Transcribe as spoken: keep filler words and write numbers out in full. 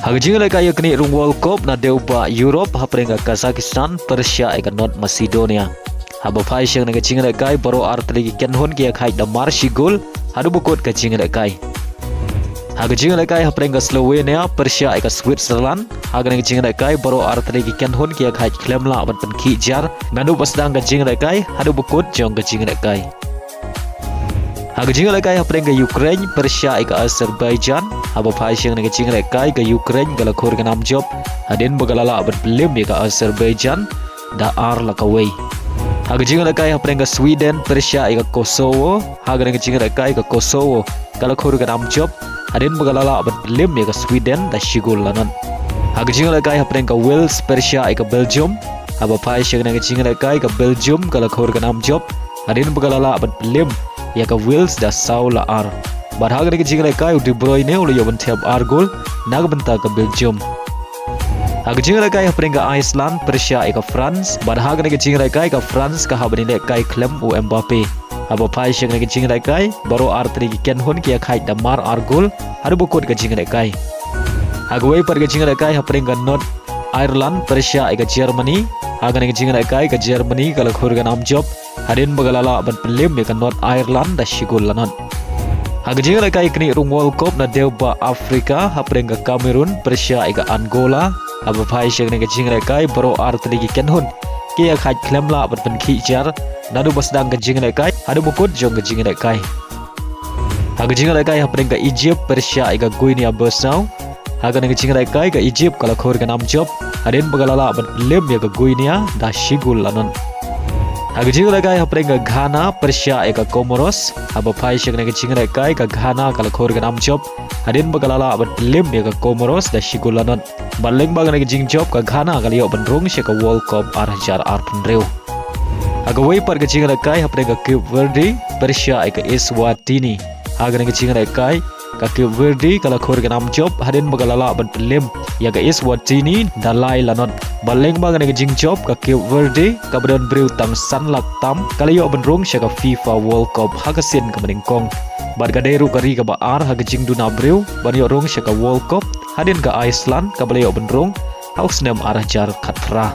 Ha ka jingïalehkai ïa ka knieh rung World Cup na dewbah Europe, hapdeng ka Kazakhstan pyrshah ïa ka North Macedonia. Haba phai sha kane ka jingïalehkai, baroh artylli ki kynhun ki ïakhaid da mar shi gol haduh ba kut ka jingïalehkai. Ha ka jingïalehkai hapdeng ka Slovenia pyrshah ïa ka Switzerland, ha kane ka jingïalehkai baroh artylli ki kynhun ki ïakhaid khlem lah ban pynkhih jar naduh ba sdang ka jingïalehkai haduh ba kut jong ka jingïalehkai. Ha ka jingïalehkai hapdeng ka Ukraine pyrshah ïa ka Azerbaijan, haba phai sha kane ka jingïalehkai, ka Ukraine ka la khur ka nam jop hadien ba ka la lah ban pynliem ïa ka Azerbaijan da ar la kawei. Ha ka jingïalehkai hapdeng ka Sweden pyrshah ïa ka Kosovo, ha kane ka jingïalehkai ka Kosovo ka la khur ka nam jop hadien ba ka la lah ban pynliem ïa ka Sweden da shi gol la nod. Ha ka jingïalehkai hapdeng ka Wales pyrshah ïa ka Belgium, haba phai sha kane ka jingïalehkai, ka Belgium ka la khur ka nam jop hadien ba ka la lah ban pynliem ïa ka Wales da saw la ar. Bad ha kane ka jingïalehkai u De Bruyne u la ïoh ban thep ar gol na ka bynta ka Belgium. Ha ka jingïalehkai hapdeng ka Iceland pyrshah ïa ka France, bad ha kane ka jingïalehkai ka France ka hap ban ïalehkai khlem u Mbappe. Haba phai sha kane ka jingïalehkai, baroh artylli ki kynhun ki ïakhaid da mar ar gol haduh ba kut ka jingïalehkai. Ha kawei pat ka jingïalehkai hapdeng ka North Ireland pyrshah ïa ka Germany, ha kane ka jingïalehkai ka Germany ka la khur ka nam jop hadien ba ka la lah ban pynliem ïa ka North Ireland da shi gol la nod. Ha ka jingïalehkai knieh rung World Cup na dewbah Afrika, hapdeng ka Cameroon pyrshah ïa ka Angola, haba phai sha kane ka jingïalehkai, baroh artylli ki kynhun ki ïakhaid khlem lah ban pynkhih jar naduh ba sdang ka jingïalehkai haduh ba kut jong ka jingïalehkai. Ha ka jingïalehkai hapdeng ka Egypt pyrshah ïa ka Guinea Bissau, ha kane ka jingïalehkai ka Egypt ka la khur ka nam jop hadien ba ka la lah ban pynliem ïa ka Guinea da shi gol la nod. Ha ka jingïalehkai hapdeng ka Ghana pyrshah ïa ka Comoros, haba phai sha kane ka jingïalehkai ka Ghana ka la khur ka nam jop hadien ba ka la lah ban pynliem ïa ka Comoros da shi gol la nod. Bad lyngba kane ka jingjop ka Ghana ka la ïoh ban rung sha ka World Cup ar hajar arphew hynriew. Ha kawei pat ka jingïalehkai hapdeng ka Cape Verde pyrshah ïa ka Eswatini, ha kane ka jingïalehkai ka Cape Verde ka la khur ka nam jop hadien ba ka la lah ban pynliem ïa ka Eswatini da lai la nod. Bad lyngba kane ka jingjop ka Cape Verde kaba don briew tang san lak tam ka la ïoh ban rung sha ka FIFA World Cup ha ka sien kaba nyngkong. Bad ka dei ruh ka ri kaba ar ha ka jingduna briew ban ïoh rung sha ka World Cup hadien ka Iceland kaba la ïoh ban rung ha u snem ar hajar khatphra.